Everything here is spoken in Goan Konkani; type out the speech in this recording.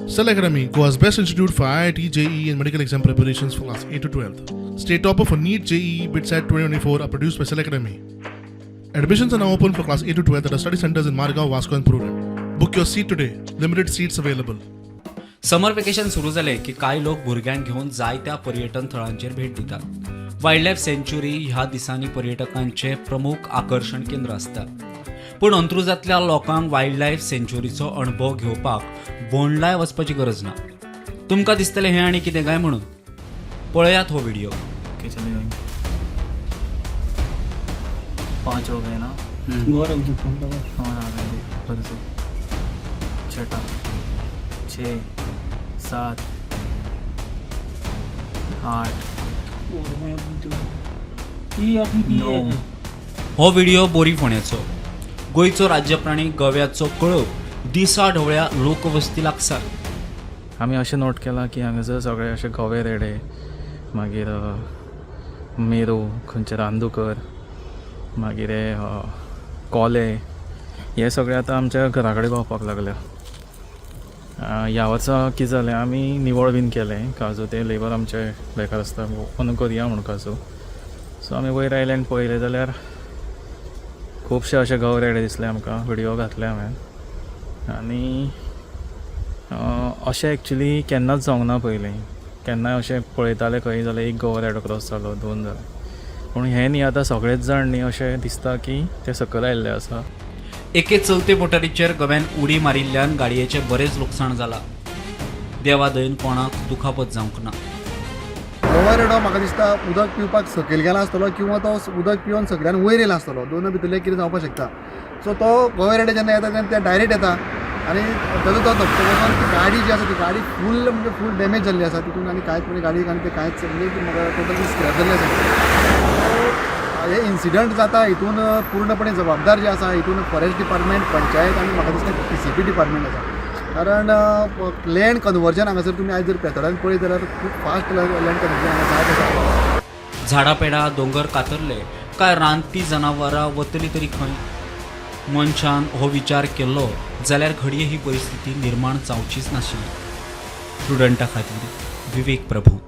Cell Academy, Goa's best institute for IIT, JEE, and medical exam preparations for class 8 to 12. State topper for NEET, JEE, BITSAT 2024 are produced by Cell Academy. Admissions are now open for class 8 to 12 at our study centers in Margao, Vasco, and Prudent. Book your seat today. Limited seats available. Summer vacation सुरू जालें की कांय लोक भुरग्यांक घेवन जायत्या पर्यटन थळांचेर भेट दितात. वायल्ड लायफ सँच्युरी ह्या दिसांनी पर्यटकांचें प्रमुख आकर्शण केंद्र आसता. पूण अंत्रुजांतल्या लोकांक वायल्ड लायफ सँच्युरीचो अणभव घेवपाक बोंडलाय वचपाची गरज ना. तुमकां दिसतलें हें आनी कितें काय म्हणून. पळयात हो व्हिडिओ. ओके, चलेगा. पाँच हो गए ना? कौन आ गए ऊपर से? छठा, छः, सात, आठ, नऊ. हो व्हिडिओ बोरी फोंड्याचो. गोंयचो राज्य प्राणी गव्याचो कळप दिसा ढवळ्या लोकवस्ती लागसार. आमी अशें नोट केलां की हांगासर सगळे अशे गवे रेडे, मागीर मेरो, खंयचे रानदुकर, मागीर हे कोले, हे सगळे आतां आमच्या घरा कडेन पावपाक लागल्या. ह्या वर्सा कितें जालें, आमी निवळ बीन केलें काजू. ते लेबर आमचे बेकार आसता, अंदू करया म्हूण काजू. सो आमी वयर आयले आनी पळयलें जाल्यार खुबशे अशे गवे रेडे दिसले आमकां. व्हिडियो घातले हांवें. आनी अशें एक्चुली केन्नाच जावंक ना पयलीं. केन्नाय अशें पळयताले खंय जाल्यार एक गवो रेडो क्रॉस जालो, दोन जाले, पूण हें न्ही, आतां सगळेच जाण न्ही, अशें दिसता की ते सकयल आयिल्ले आसा. एके चलते मोटरीचेर गव्यान उडी मारिल्ल्यान गाडयेचें बरेंच लुकसाण जालां. देवा दयेन कोणाक दुखापत जावंक ना. गवा रेडो म्हाका दिसता उदक पिवपाक सकयल गेला आसतलो किंवा तो उदक पिवन सगळ्यान वयर येयला आसतलो. दोनूय भितरलें कितें जावपाक शकता. सो तो गवे रेडे जेन्ना येता तेन्ना ते डायरेक्ट येता आनी ताजो तो धपको बसून ती गाडी जी आसा ती गाडी फूल, म्हणजे फूल डॅमेज जाल्ली आसा तितून. आनी कांयच, म्हणजे गाडयेक आनी ते कांयच, म्हणजे म्हाका टोटली स्क्रॅप जाल्ली आसा. सो हे इन्सिडंट जाता हितून पूर्णपणे जबाबदार जे आसा हितून फॉरेस्ट डिपार्टमेंट, पंचायत आनी म्हाका दिसता टीसीपी डिपार्टमेंट आसा. कारण लँड कन्वर्जन हांगासर तुमी आयज जर पेत्रोलान पळयत जाल्यार खूब फास्ट लँड कन्वर्जन हांगा जायत आसा. झाडां पेडां, दोंगर कातरले काय रानटी जनावरां वतली तरी खंय? मनशान हो विचार केल्लो जाल्यार घडये ही परिस्थिती निर्माण जावचीच नाशिल्ली. प्रुडंटा खातीर विवेक प्रभू.